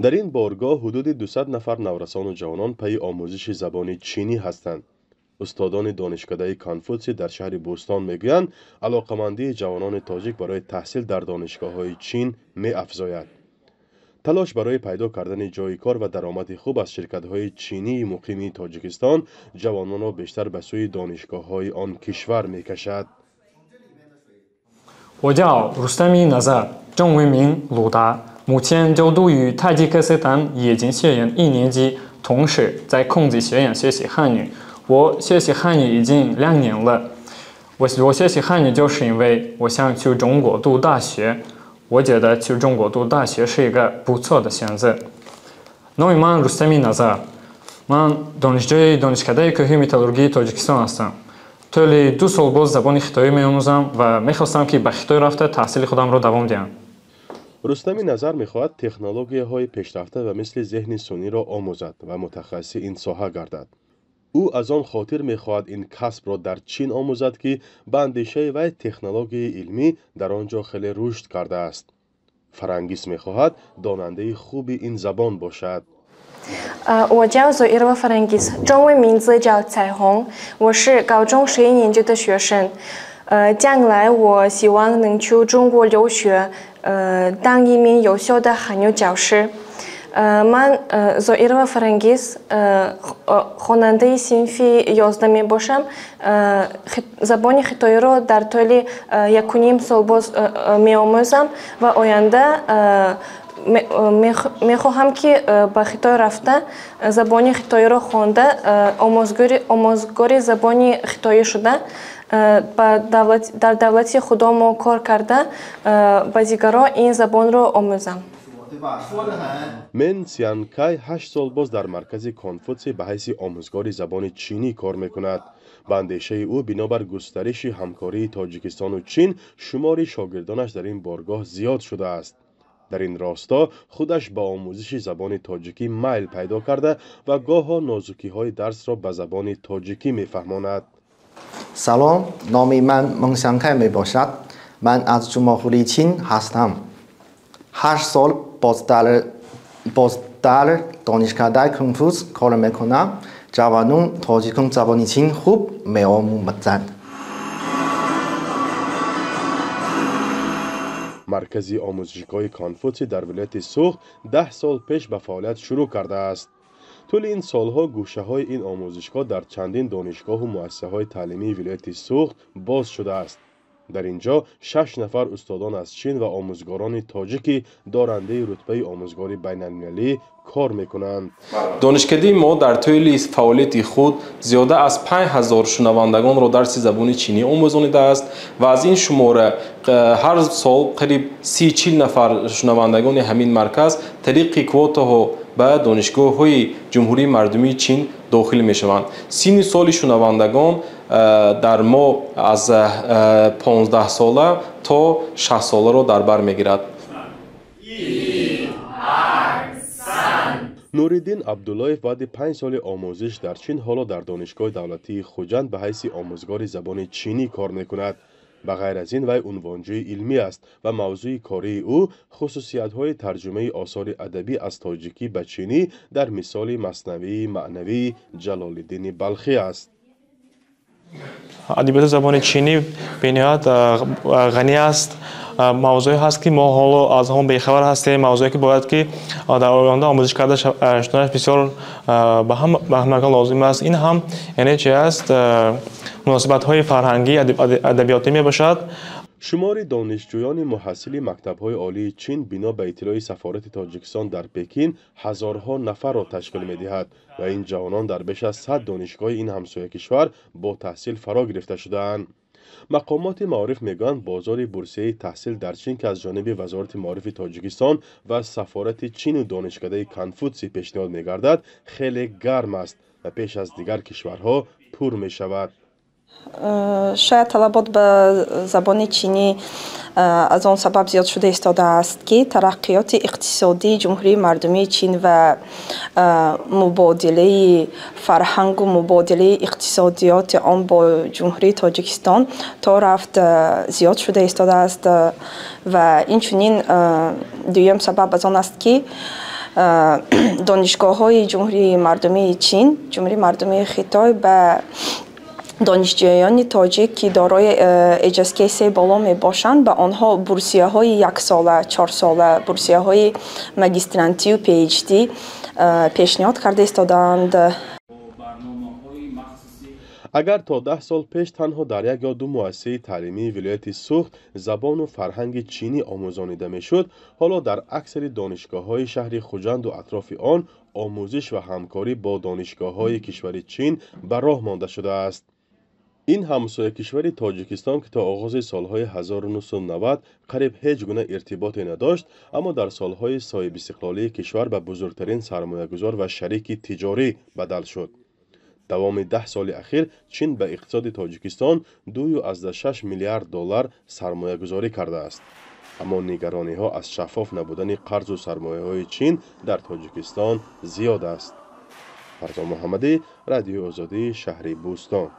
Дар ин боргоҳ ҳудуди 200 нафар наврасону ҷавонон пайи омӯзиши забони чинӣ ҳастанд. Устодони донишкадаи Конфутсий дар шаҳри Бӯстон мегӯянд, алоқамандии ҷавонони тоҷик барои таҳсил дар донишгоҳҳои Чин меафзояд. Талош барои пайдо кардани ҷойи кор ва даромади хуб аз ширкатҳои чинии муқими Тоҷикистон ҷавононро бештар ба сӯи донишгоҳҳои он кишвар мекашад. 我叫 Рустами Назар, 中文名鲁达，目前就读于塔吉克斯坦冶金学院一年级，同时在孔子学院学习汉语。我学习汉语已经2年了。我学习汉语就是因为我想去中国读大学，我觉得去中国读大学是一个不错的选择。 Номи ман Рустами Назар. Ман донишҷӯи донишкадаи кӯҳи металлургии Тоҷикистон ҳастам. Тӯли 2 сол боз забони хитоӣ меомӯзам ва мехостам, ки ба Хитой рафта таҳсили худамро давом диҳам. Рустами Назар мехоҳад технологияҳои пешрафта ва мисли зеҳни сунъиро омӯзад ва мутахассиси ин соҳа гардад. Ӯ аз он хотир мехоҳад ин касбро дар Чин омӯзад, ки ба андешаи вай технологияи илмӣ дар он ҷо хеле рушд кардааст. Фарангис мехоҳад донандаи хуби ин забон бошад. 我叫 Зоирова Фарангис，中文名字叫彩虹，我是高中11年级的学生。将来我希望能去中国留学，当一名优秀的汉语教师。Ман Зоирова Фарангиз, хонандаи синфи 11 мебошам. Забони хитоиро дар тӯли 1,5 сол боз меомӯзам ва оянда мехоҳам, ки ба Хитой рафта, забони хитоиро хонда, омӯзгори забони хитоӣ шуда, дар давлати худомо кор карда, ба дигарон ин забонро омӯзам. Мен Сянкай 8 сол боз дар маркази Конфутсий ба ҳайси омӯзгори забони чинӣ кор мекунад. Ба андешаи ӯ, бинобар густариши ҳамкории Тоҷикистону Чин, шумори шогирдонаш дар ин боргоҳ зиёд шудааст. Дар ин росто худаш ба омӯзиши забони тоҷикӣ майл пайдо карда ва гоҳо нозукиҳои дарсро ба забони тоҷикӣ мефаҳмонад. Салом, номи ман Мунсянкай мебошад. Ман аз Ҷумҳурии Чин ҳастам. 8 сол боз дар донишкадаи Конфутс кор мекунам. Ҷавонон тоҷикон забони чин хуб меомӯзанд. Маркази омӯзишгоҳи Конфутсий дар вилояти Суғд 10 сол пеш ба фаъолият шурӯъ кардааст. Тӯли ин солҳо гӯшаҳои ин омӯзишгоҳ дар чандин донишгоҳу муассисаҳои таълимии вилояти Суғд боз шудааст. Дар ин ҷо 6 нафар устодон аз Чин ва омӯзгорони тоҷики дорандаи рутбаи омӯзгори байналмилалӣ кор мекунанд. Донишкадаи мо дар тӯли фаъолияти худ зиёда аз 5000 шунавандагонро дарси забони чинӣ омӯзонидааст ва аз ин шумора ҳар сол қариб 30-40 нафар шунавандагони ҳамин марказ тариқи квотаҳо ба донишгоҳҳои Ҷумҳурии Мардумии Чин дохил мешаванд. Синни соли шунавандагон дар мо аз 15 сола то 60 соларо дар бар мегирад. Нуриддин Абдуллоев баъди 5 соли омӯзиш дар Чин ҳоло дар донишгоҳи давлатии Хуҷанд ба ҳайси омӯзгори забони чинӣ кор мекунад. Ба ғайр аз ин вай унвонҷӯи илмӣ аст ва мавзӯи кории ӯ хусусиятҳои тарҷумаи осори адабӣ аз тоҷикӣ ба чинӣ дар мисоли маснавии маънавии Ҷалолиддини Балхӣ аст. Адабиёти забони чинӣ бениҳоят ғанӣ аст. Мавзӯе ҳаст, ки мо ҳоло аз он бехабар ҳастем, мавзӯе ки бояд ки дар оянда омӯзиш карда шуданаш бисёр ба ҳамагон лозим аст. Ин ҳам яъне чи аст, муносибатҳои фарҳангӣ адабиётӣ мебошад. Шумори донишҷӯёни муҳассили мактабҳои олии Чин бино ба иттилои сафорати Тоҷикистон дар Пекин ҳазорҳо нафарро ташкил медиҳад ва ин ҷавонон дар беш аз 100 донишгоҳи ин ҳамсоякишвар бо таҳсил фаро гирифта шудаанд. Мақомоти маориф мегӯянд, бозори бурсияи таҳсил дар Чин, ки аз ҷониби Вазорати маорифи Тоҷикистон ва сафорати Чину донишкадаи Конфутсий пешниҳод мегардад, хеле гарм аст ва пеш аз дигар кишварҳо пур мешавад. Шояд талабот ба забони чинӣ аз он сабаб зиёд шуда истодааст, ки тараққиёти иқтисодии Ҷумҳурии Мардумии Чин ва мубодилаи фарҳангу мубодилаи иқтисодиёти он бо Ҷумҳурии Тоҷикистон то рафт зиёд шуда истодааст. Ва инчунин дуюм сабаб аз он аст, ки донишгоҳҳои Ҷумҳурии Мардумии Чин, Ҷумҳурии Мардумии Хитой ба донишҷӯёни тоҷик, ки дорои HSK 3 боло мебошанд, ба онҳо бурсияҳои яксола, 4сола, бурсияҳои магистрантию PhD пешниҳод карда истодаанд. Агар то 10 сол пеш танҳо дар як ё ду муассисаи таълимии вилояти Суғд забону фарҳанги чинӣ омӯзонида мешуд, ҳоло дар аксари донишгоҳҳои шаҳри Хуҷанду атрофи он омӯзиш ва ҳамкорӣ бо донишгоҳҳои кишвари Чин ба роҳ монда шудааст. Ин ҳамсоякишвари Тоҷикистон, ки то оғози солҳои 1990 қариб ҳеҷ гуна иртиботе надошт, аммо дар солҳои соҳибистиқлолии кишвар ба бузургтарин сармоягузор ва шарики тиҷорӣ бадал шуд. Давоми 10 соли ахир Чин ба иқтисоди Тоҷикистон 2,6 миллиард доллар сармоягузорӣ кардааст. Аммо нигарониҳо аз шаффоф набудани қарзу сармояҳои Чин дар Тоҷикистон зиёд аст. Фарзон Муҳаммадӣ, Радиои Озодӣ, шаҳри Бӯстон.